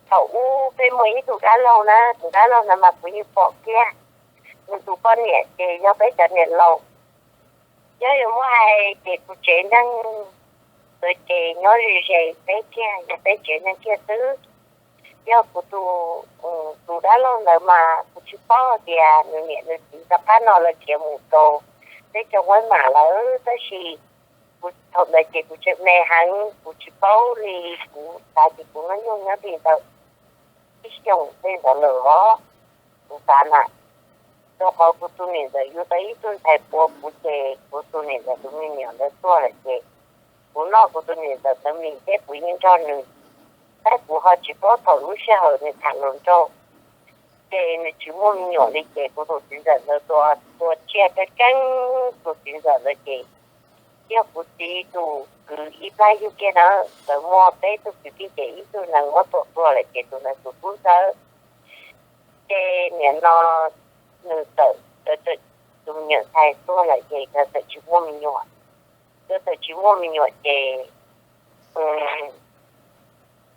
Thaum ub peb muaj ib tug dab laug na, tus dab laug ntawd mas kuv yeej pom kiag, nws tus poj niam ces yog peb cov niam laus. Nyob yuav muab hais ces kuv tsev neeg ntawd ces nyob ze ze peb kiag, yog peb tsev neeg kiag xwb. Yog kuv tus, tus dab laug ntawd mas kuv tsis paub tias nws niam nws txiv rov qab no lawv khiav mus rau teb chaws Huaib Mam lawm, tab sis kuv thaum ntawd ces kuv tseem me heev, kuv tsis paub li, kuv xav tias kuv hnub nyoog nyob li ntawd ib xyoos tej ntawd lawm os, kuv xav na. Rau qhov kuv tus niam ntxawm yuav tau ib tug ntxhais puav kuv ces kuv tus niam ntxawm tus me nyuam ntawd tuag lawm ces kuv noj kuv tus niam ntxawm ntawd mis thiab kuv yeej nrog nws, tab kuv ho tsis paub thaum lub sij hawm nws tham hluas nraug ces nws tsis muaj me nyuam li ces kuv tus txiv ntxawm ntawd tua, tua tsiaj keeb keeb. Tus txiv ntxawm ntawd ces yog kuv txiv tus kwv ib plab yug kiag na, lawv muaj peb tug kwv tij ces ib tug nees muab tua tuag lawm ces tus ntawd tus tub ntxawg. Ces nim no nws txawm, tus me nyuam ntxhais tuag lawm ces nkawd txawm tsis muaj me nyuam. Nkawd txawm tsis muaj me nyuam ces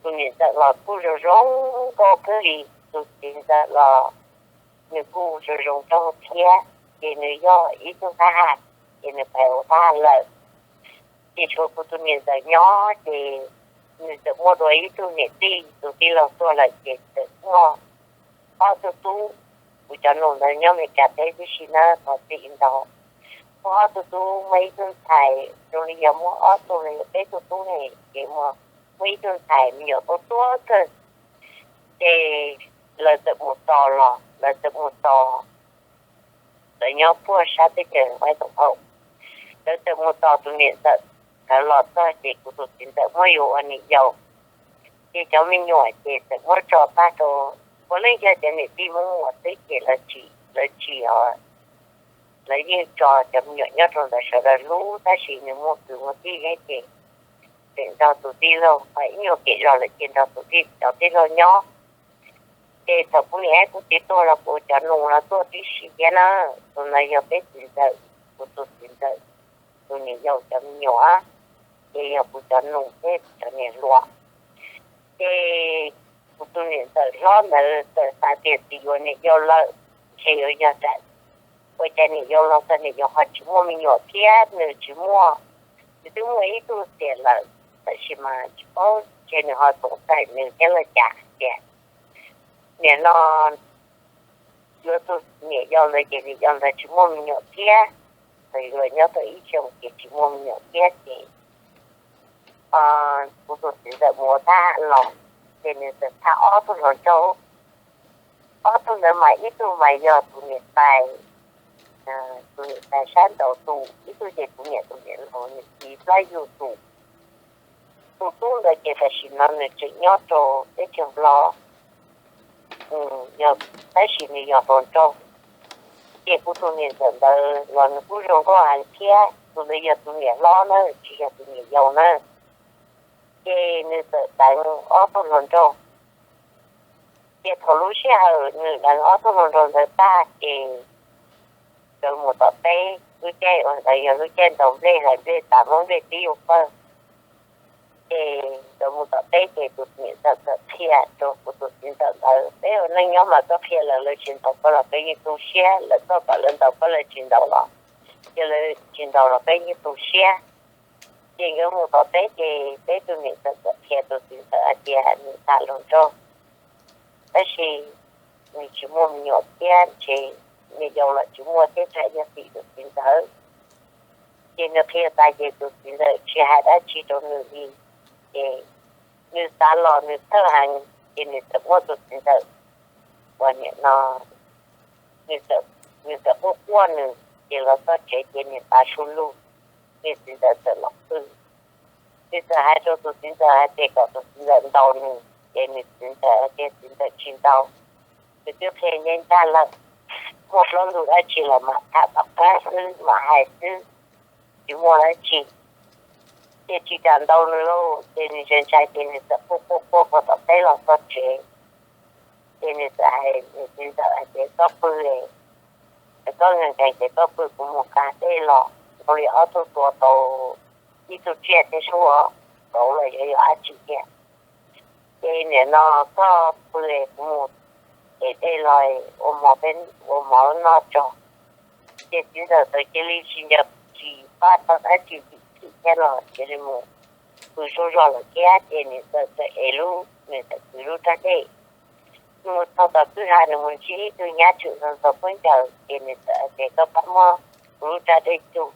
tus niam ntxawm los kuj zoo zoo nkauj kawg li, tus txiv ntxawm los nws kuj zoo zoo nkauj thiab, ces nws yog ib tug thab ham, ces nws pais ua thab ham lawm. Ces tshuav kuv tus niam ntxawm nyob ces nws txawm muaj dua ib tug niam tij, tus tij laug tuag lawm ces txawm muaj ob tug tub. Kuv cov nus ntawd nyob Amelikas teb tib si na, thov txim ntau. Muaj ob tug tub, muaj ib tug ntxhais, zoo li yog muaj ob tug los yog peb tug tub ne, ces muaj, muaj ib tug ntxhais me nyuam tuab tuab kawg. Ces lawv txawm mus tos los, lawv txawm mus tos, lawv nyob puag sab teb chaws Huaib Toom Hau. Lawv txawm mus tos tus niam ntxawm, lawv los txog ces kuv tus txiv ntxawm muab yuav ua niam yau. Ces cov me nyuam ces txawm muab tso tag rau, puav leej yog cov niam tij muab muag xwb ces lawv tsis, lawv tsis, lawv yeej tso cov me nyuam nyob rau ntawd sawv daws hlub, tab sis nws muaj kwv muaj tij thiab ces tseem nrog tus tij laug, ib nyuag pem zos lawm ces nrog tus tij, cov tij laug nyob. Ces thaum kuv niam kuv txiv tuag los kuv cov nus los tuaj tib si thiab na. Tus ntawd yog peb txiv ntxawm, kuv tus txiv ntxawm tus niam yau cov me nyuam, ces yog kuv cov nus thiab cov niam hluas. Ces kuv tus niam ntxawm hlob ntawd txawm xav tias tsis yuav niam yau lawm, ntshe yuav yog tsam ua cas niam yau los txog niam yau ho tsis muaj me nyuam thiab nws tsis muaj, nws twb muaj ib tug xiam lawm, tab sis mas tsis paub ntshe nws ho xoom xaim nws thiab los cas tias nim no yuav tus niam yau ntawd ces niam yau ntawd tsis muaj me nyuam thiab, txawm yuav nyob tau ib xyoos ces tsis muaj me nyuam thiab ces kuv tus txiv ntxawm mus ua thab ham los, ces nws txawm tham ob tug hluas nraug. Ob tug ntawd mas ib tug mas yog tus niam tais, tus niam tais sab nraud tus, ib tug ces kuv niam tus niam laus niam txiv plab yug tus. Tus tub ntawd ces tam sim no nws tseem nyob rau teb chaws Nplog, yog, tab sis nws yog hluas nraug. Ces kuv tus niam ntxawm ntawd los nws kuj zoo nkauj heev thiab, tus ntawd yog tus niam hlob na, tsis yog tus niam yau na. Ces nws txawm deev ob tug hluas nraug. Ces thaum lub sij hawm nws deev ob tug hluas nraug ntawd tag ces nkawd mus tom teb, lub caij uas ntawd yog lub caij ntaus nplej, hlais nplej tas, muab nplej tib ua pawg. Ces nkawd mus tom teb ces tus niam ntxawm txawm qhia rau kuv tus txiv ntxawm ntawd, peb ua neej nyob mas koj qhia lawv, lawv tsis ntaus koj los koj yeej tu siab, lawv koj kom lawv ntaus koj lawv tsis ntaus los, ces lawv tsis ntaus los koj yeej tu siab. Ces nkawd mus tom teb ces peb tus niam ntxawm txawm qhia tus txiv ntxawm hais tias nws tham hluas nraug, tab sis nws tsis muaj me nyuam thiab, ntshe niam yau los tsis muaj thiab, tsam yog tim tus txiv ntxawm. Ces nws qhia tas ces tus txiv ntxawm tsis hais dab tsi rau nws li. Ces nws xav los nws txhawj heev, ces nws txawm muab tus txiv ntxawm uas nim no nws txawm quaj quaj nws, ces los txog tsev ces nws tav su lug, nws txiv ntxawm txawm los pw. Nws txawm hais rau tus txiv ntxawm hais tias kom tus txiv ntxawm ntaus nws, ces nws txiv ntxawm hais tias txiv ntxawm tsis ntaus. Nws twb qhia ncaj ncaj lawm, muaj plaub ntug dab tsi los mam tham tom qab xwb, mam hais xwb, tsis muaj dab tsi. Ces tsis kam ntaus nws lauj, ces nws ntshai ntshai ces nws txawm quaj quaj quaj puag tom teb los txog tsev. Ces nws txawm hais nws txiv ntxawm hais tias koj pw, koj nkees nkees ces koj pw, kuv mus nqa dej los. Zoo li ob tug tua tau ib tug tsiaj thiab sub, kauv los yog yog dab tsi thiab. Ces nim no koj pw es kuv mus ev dej los ua mov, ua mov noj tso. Ces txiv ntxawm txawm cia li tsis nco tsis pab tau dab tsi, txim txim thiab los cia li mus pw zog zog lawm thiab. Ces niam ntxawm txawm ev lub, niam ntxawm kwv lub rab dej mus txog tom kwj ha, nws mus ntsib ib tug nyab tshwm ntxov ntxov khaub ncaws, ces niam ntxawm hais tias koj pab muab kuv lub rab dej cug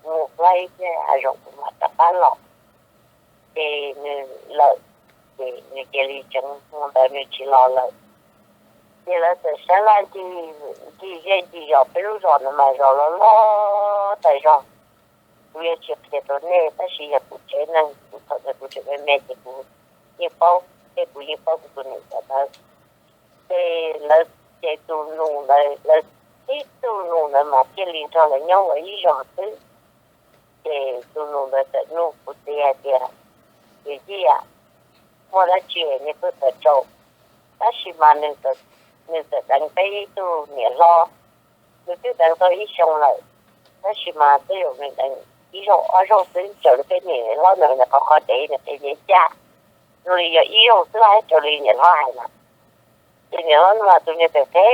mus plaub ib pliag, hav zoov kuv mam rov qab los. Ces nws lawm, ces nws cia li tseev mus ntawd, nws tsis los lawm. Ces lawv txawm sab laj ncig zej ncig zos, peb lub zos no mas zos loj loj tas zog. Kuv yuav tsis qhia rau nej, tab sis yog kuv tsev neeg, kuv thaum ntawd kuv tseem me me ces kuv yeej paub, ces kuv yeej paub kuv tus niam ntxawm ntawd. Ces lawv, ces tus nus ntawd, lawv tib tug nus ntawd mas thiaj li nrog lawv nyob ua ib zos xwb. Ces tus nus ntawd txawm nug kuv txiv hais tias, Yawm yij, muaj dab tsi nej pheej tawm tsam? Tab sis mas nws txawm deev peb ib tug niam hlob, nws twb deev tau ib xyoo lawm, tab sis mas tej zaum nws deev ib zaug ob zaug xwb, raws li peb niam hlob ntawd nws qhov qhov dev nws qhia ncaj, zoo li yog ib zaug xwb, raws li niam hlob hais na. Ces niam hlob mas tus niag phem phem,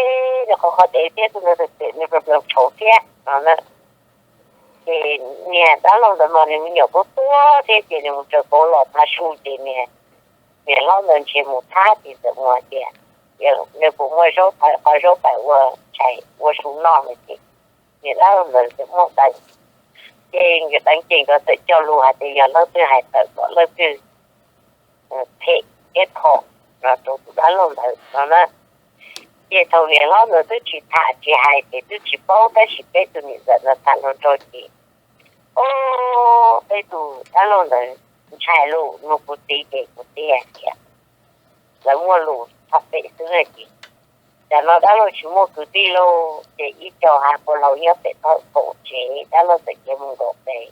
nws qhov qhov dev thiab tus niag phem phem nws plam plam tshauv thiab no na. Ces niag dab laug ntawd mas nws me nyuam tuab tuab thiab, ces nws mus raws kauv los tav su, ces niag, niam hlob ntawd nrhiav mus thab, ces txawm mus hais tias nws puas muaj zaub, qhov zaub pais ua tshais ua su noj no. Ces niag dab laug ntawd txawm muab deev. Ces nkawd deev ces nkawd txawm cog lus hais tias yog leej twg hais tawm kom leej twg phem thiab kho no rau tus dab laug ntawd no na. Ces thaum niam hlob ntawd twb tsis tham tsis hais ces twb tsis paub, tab sis peb tus niam ntxawm ntawd tham hluas nraug ces, o, peb tus dab laug ntawd ntshai lus nug kuv txiv ces kuv txiv hais tias lawv muaj lus tham pem xwb na. Ces tam no dab laug tsis muaj kwv tij lauj, ces ib co hav pua laus nyob pem toj kaum tsev, dab laug txawm cia mus nkaum pem.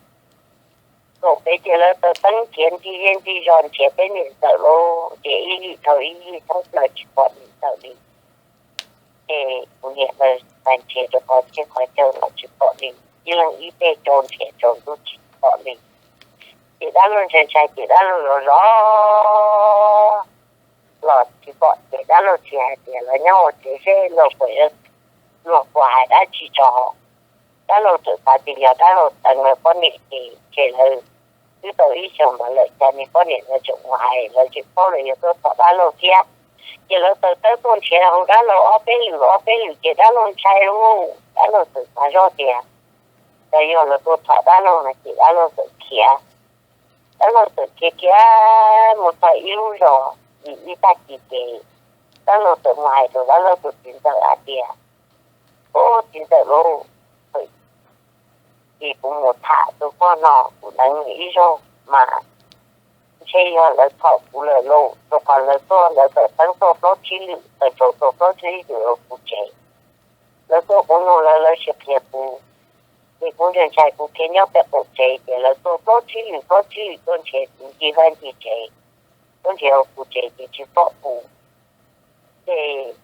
Nkaum pem ces lawv taws teeb nrhiav ncig zej ncig zos nrhiav peb niam ntxawm lauj, ces ib yim dhau ib yim thoob plaws tsis pom niam ntxawm li. Ces kuv niam lawv pais nrhiav rau qhov txhia qhov chaw los tsis pom li, ib leeg ib teg tsaus nrhiav tsaus ntuj tsis pom li. Ces dab laug ntshai ntshai ces dab laug zov zov los tsis pom ces dab laug tsis hais tias los nyob hauv tsev seb luag puas, luag puas hais dab tsi tso. Dab laug txawm xav tias yog dab laug deev lawv poj niam ces, ces lawv twb tau ib xyoos ntawd lawm, cas niag poj niam ntawd tseem mus hais, lawv tseem paub lawv yuav tuaj thov dab laug thiab. Ces lawv taws teeb tuaj nrhiav hauv dab laug ob peb lwm ob peb lwm ces dab laug ntshai lauj, dab laug txawm xav zoj tias, cas yog lawv tuaj thov dab laug no ces dab laug txawm khiav. Dab laug txawm khiav khiav mus txog ib lub zos, ib tag kis ces dab laug txawm mus hais rau dab laug tus txiv ntxawm hais tias, Ub, txiv ntxawm lauj, ces kuv mus tham tus poj no kuv deev nws ib zaug mas ntshe yog lawv thom kuv lawm lauj, rau qhov lawv tuaj, lawv taws teeb tuaj plaub tsib lwm, taws tsaus tuaj plaub tsib lwm rau kuv tsev. Lawv tuaj kuv nug lawv, lawv tsis qhia kuv, ces kuv ntshai ntshai kuv khiav nyob pem qaum tsev, ces lawv tuaj plaub tsib lwm plaub tsib lwm tuaj nrhiav kuv ncig vaj ncig tsev, tuaj nrhiav hauv kuv tsev ces tsis pom kuv. Ces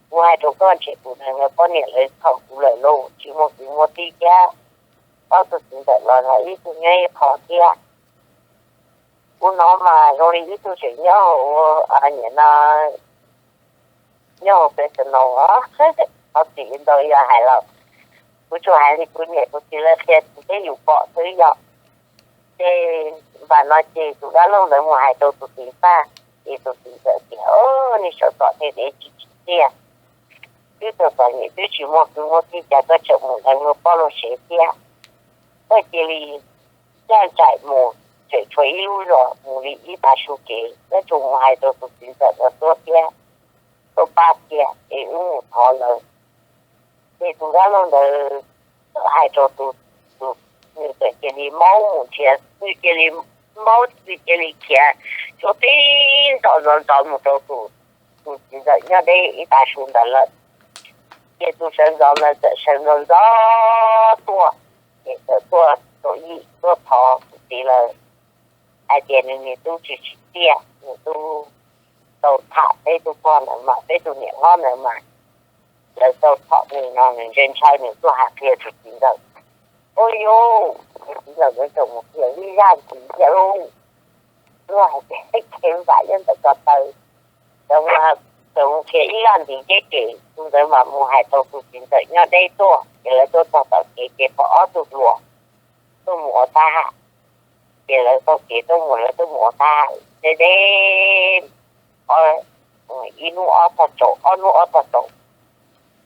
kuv hais rau koj, ntshe kuv deev lawv poj niam, lawv thom kuv lawm lauj, tsis muaj kwv muaj tij thiab. Ob tug txiv ntxawm los lawv ib tug nyob ib qho thiab. Kuv hnov mas zoo li ib tug tseem nyob hauv, nim no nyob hauv Fresno os. Qhov txim ntau yog hais los kuv tsuas hais li kuv niam kuv txiv lawv qhia ces peb yus pom xwb yom. Ces npam no ces tus dab laug ntawd mus hais rau tus txiv ntxawm, ces tus txiv ntxawm tias, Au, nej sawv tom tej dev tsis tsim txiaj, twb txog txom nyem twb tsis muaj kwv muaj tij, cas koj tseem mus deev luag poj luag sev thiab? Koj cia li ncaj nraim mus, tseem tshuav ib lub zos mus li ib tag su kev, koj tsuas mus hais rau tus txiv ntxawm no tuaj thiab, tuaj pab kiag es wb mus thov lawv. Ces tus dab laug ntawd txawm hais rau tus, tus, nws txawm cia li maub mus nrhiav, nws cia li maub, nws cia li khiav, tsuas tib ntxov ntxov ntxov mus rau tus, tus txiv ntxawm nyob deb ib tag su ntawd lawm. Ces tus sawv ntxov ntawd txawm sawv ntxov ntxov tuaj, ces txawm tuaj tau yim tuaj thov tus txiv lawm, hais tias nws niam tub tsis tsim txiaj, nws tub tau tham peb tug pog ntawd mas, peb tus niam hlob ntawd mas, lawv tau thom nws no, nws ntshai ntshai nws tuaj hais qhia tus txiv ntxawm. Ua li, tus txiv ntxawm ntawd txawm mus qhia ib zaj ntxiv thiab lauj. Luag hais tias kev npam nyob ntawm ko taw. Txawm mus qhia ib laj ntim ncej ces tus ntawd mam mus hais rau tus txiv ntxawm nyob deb tuaj, ces lawv tuaj txog tom kev ces pom ob tug hluas tuaj mus ua tag, ces lawv taug kev tuaj mus, lawv tuaj mus ua tag deb deb, ib hnub ob tog tsaus, ob hnub ob tog tsaus,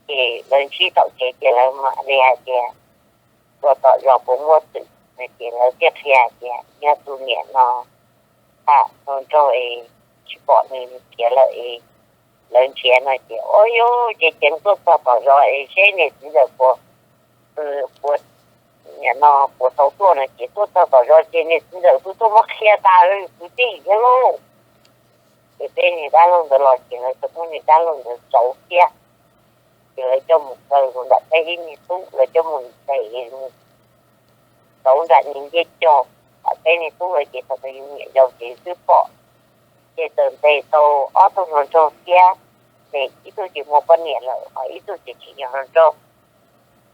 ces lawv ntsib tom kev ces lawv mam li hais tias, ua tom zos puas muaj twm no, ces lawv thiaj qhia hais tias yog tus niam no tham hluas nraug es tsis pom nws nrhiav lawm es lawv nrhiav no ces, o yog ces ceev tuaj txog tom zos es seb niag txiv ntxawm puas, puas, niam no puas tau tuaj no ces tuaj txog tom zos ces niag txiv ntxawm twb tuaj muab qhia tas kwv tij thiab lauj. Ces peb niag dab laug ntawd los ces lawv txawm muab niag dab laug ntawd tsauv thiab, ces lawv coj mus kaw rau nram peb ib niag tub, lawv coj mus ntes mus tsauv nram niag ncej cog nram peb niag tub lawm ces thaum tus yus niam yau ces twb pom, ces txawm ntes tau ob tug hluas nraug thiab, ces ib tug ces muaj poj niam lawm ho ib tug ces tsis yog hluas nraug.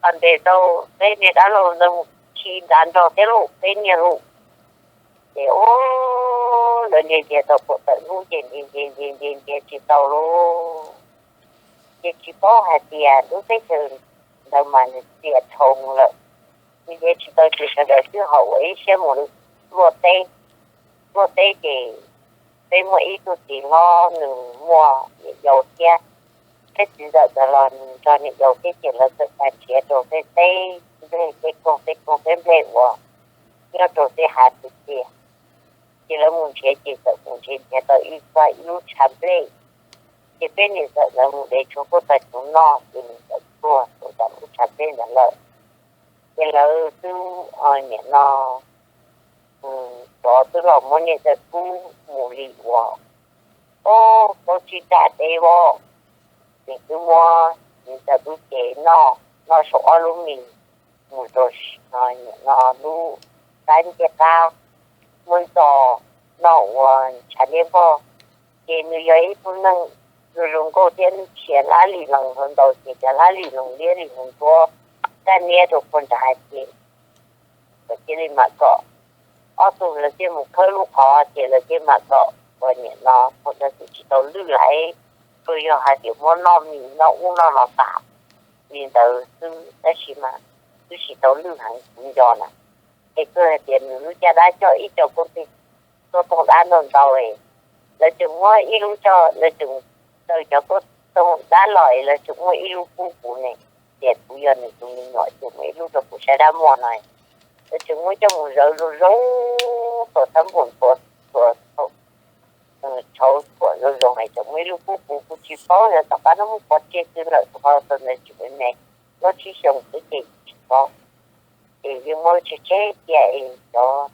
Ho ntes tau peb niag dab laug ntawd mus khi nrad nrog thiab lauj, peb niag lauj. Ces ua lawv nrhiav nrhiav tau puag tawm hnub ces nrhiav nrhiav nrhiav nrhiav nrhiav tsis tau lauj. Ces tsis paub hais tias lub teb chaws ntawd mas nws txias dhau lawm, nrhiav tsis tau ces sawv daws twb ho ua ib siab mus luaj teb. Luaj teb ces peb muaj ib tug txiv hlob nws muaj niam yau thiab, peb txiv ntxawm ntawd los nws nrog niam yau thiab ces lawv txawm tag nrhiav rau tej teb nplej, tej koog tej koog teb nplej uas nyob rau tej hav txias txias. Ces lawv mus nrhiav ces txawm mus nrhiav nrhiav tau ib txoj ib lub tshav nplej. Ces peb niam ntxawm ntawd mus de tshuaj kuj tag tsuv noj ces nws txawm tuag rau tom lub tshav nplej ntawd lawm. Ces lawv twb, niam no, tsov twb los muab niam ntxawm kub mus li uas, o, plaub tsib raj deb voj. Nws twb muab niam ntxawm lub cev noj, noj saum ob lub mis, mus rau niam no lub qab ncej qab, muab ntxo noj ua tshav liab vog. Ces nws yog ib tug neeg zoo zoo nkauj thiab nws tshiab lab li loos hluas nraug ces cov lab li loos liab li loos nruab kaj niab rau puag nrad ces lawv cia li mam kom ob tug lawv thiaj mus khawb lub qhov ces lawv thiaj mam kom ua niam no, ua lawv twb tsis tau lwj lawm, tsuas yog hais tias muab noj mis noj ub noj no tas li ntawd xwb tab sis mas twb tsis tau lwj heev kuv nco na. Es kawg hais tias nws lub caj dab coj ib co kuj tij tuaj toog dab ntau ntau, lawv tseem muab ib lub coj, lawv tseem taw cov kuj toog dab los es lawv tseem muab ib lub pub kuv ne, tias kuv yog nws tus me nyuam ces muab ib lub rau kuv saib dab muag no. Lawv tseem muab coj mus zawv zoo zoo, tuam thab npum tuam, tuam tshauv tuam zoo zoo es tseem muab ib lub pub kuv, kuv tsis paub yog tom qab no muab pov tseg xwb lawm, qhov tau ntawd tsis me me, plaub tsib xyoo xwb ces tsis paub. Ces yeej muab tseg tseg cia es cov,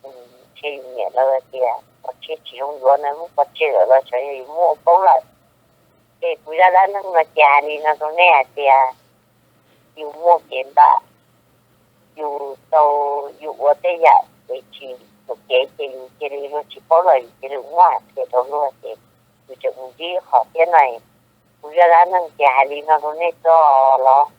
ntshe yus niam lawv tias pov tseg tsis zoo yuav na, muab pov tseg lawm los xyov yog yus muab ua poob lawm. Ces kuv zaj dab neeg no ces hais li no rau nej hais tias yus muaj kev npam, yus tau, yus ua tej yam kev tsis txuas kev ces yus cia li luag tsis paub los yus cia li muab hais qhia rau luag ces yus tseem mus ntsib qhov thiab no. Kuv zaj dab neeg ces hais li no rau nej txog los